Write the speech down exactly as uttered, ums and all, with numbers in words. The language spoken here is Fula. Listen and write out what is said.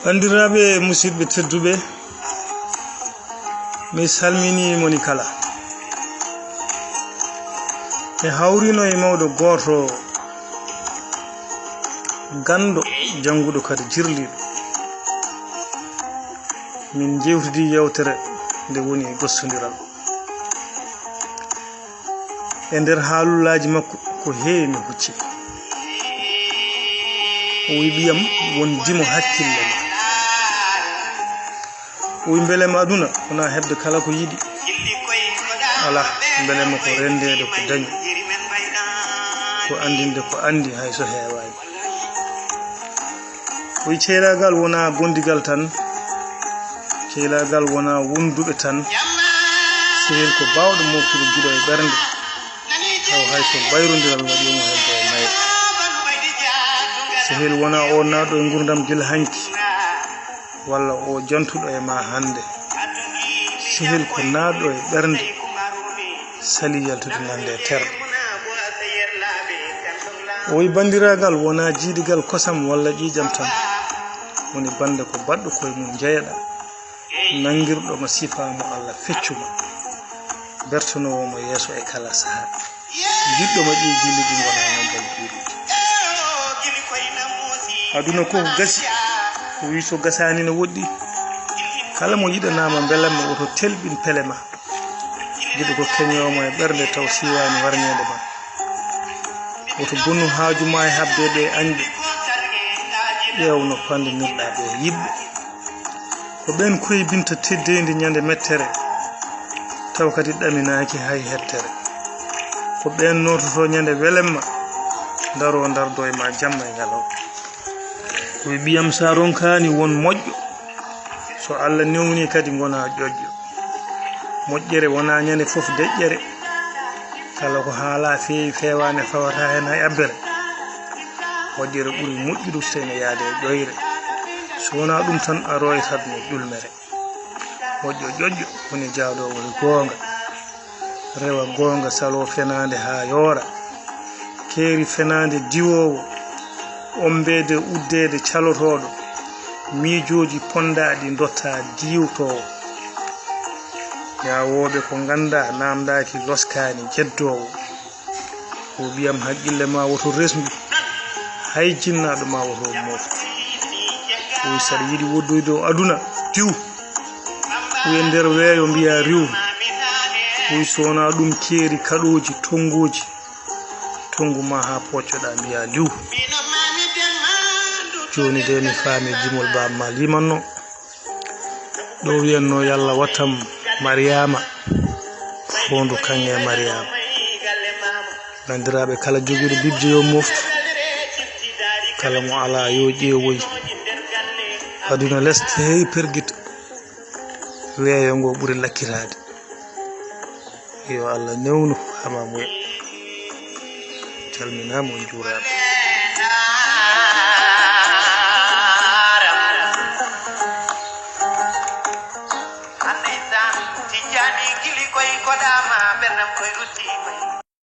Banndiraaɓe, musidɓe tedduɓe, mi salminii moni kala. Mi hawriino e mawɗo gooto, ganndo, jannguɗo kadi jirliiɗo. Min njeewtidii yeewtere nde woni e gostondiral. E nder haalullaaji makko ko heewi mi hucci. O wi, "Ɓiyam, won dimo hakkille ma." O wi, "Mbele ma aduna wona heɓde kala ko yiɗi? Alaa, mbele ma ko renndeede ko dañi, ko anndinde ko anndi hay so heewaani." O wi, "Ceylaagal wona gondigal tan, ceylaagal wona wonduɓe tan. Sehil ko baawɗo moftude giɗo e ɓernde, taw hay so bayrondiral waɗii mo heɓde e mayre. Sehil wona o naatɗo e ngurdam gila hanki, walla o jantuɗo e ma hannde. Sehil ko naatɗo e ɓernde, sali yaltude nande e terɗe." O wi, "Banndiraagal wona jiidigal kosam walla ƴiiƴam tan, woni bannde ko baɗɗo koye mum jeyeɗa, nanngirɗo ma sifa mo Allah feccu ma, bertanoowo mo yeeso e kala sahaa, jiɗɗo ma ƴiye jilli ɗi ngona naggal juuɗe." Aduna ko gasi, o wi, "So gasaani no woɗɗi? Kala mo yiɗanaama mbelamma woto telɓin pele ma. Giɗo ko keñoowo ma e ɓernde taw siiwaani warñeede ma. Woto bonnu haaju ma e haɓde ɓe añɓe. Ƴeew no panndinirɗa ɓe yiɗɓe. Ko ɓeen koybinta teddeendi ñande mettere, taw kadi ɗaminaaki hay hettere. Ko ɓeen noototo ñande welemma, ndaro ndardo e ma jamma e ñalawma." O wi, "Ɓiyam, sa ronkaani won moƴƴo, so Allah newni kadi ngona ƴoƴƴo. Moƴƴere wona ñande fof deƴƴere. Kala ko haala feewi feewaani fawata heen hay abbere. Moƴƴere ɓuri moƴƴude so ene yaade e ƴoyre. So wona ɗum tan a roytatno ƴulmere. Moƴƴo ƴoƴƴo woni jaadoowo e goonga. Rewa goonga, salo fenaande haa yoora. Keeri fenaande diwoowo, ombeede uddeede calotooɗo. Miijooji pondaaɗi ndotta diwtoowo. Yaawooɓe ko ngannda naamndaaki loskaani jeddoowo." O ɓiyam, haqqille ma woto resndu, hay jinnaaɗo ma woto moofu. O wi, "Saɗa yiɗi woɗɗoyde o aduna, diw." O wi, "E nder weeyo mbiya riw." O wi, "So wona ɗum keeri kaɗooji, tonngooji, tonngu ma haa poccoɗa mbiya liw." Jooni de mi faami jimol baaba ma limanno. Ɗo wiyanno yalla wattam Mariama, foondu kaŋŋe Mariama. Banndiraaɓe, kala jogiiɗo bibje yo moftu, kala mo alaa yo ƴeewoy. Aduna leste hey pergita, weeyo ngo ɓuri lakkitaade. Yo Allah newnu hamamuya. Calminaama, on njuuraama.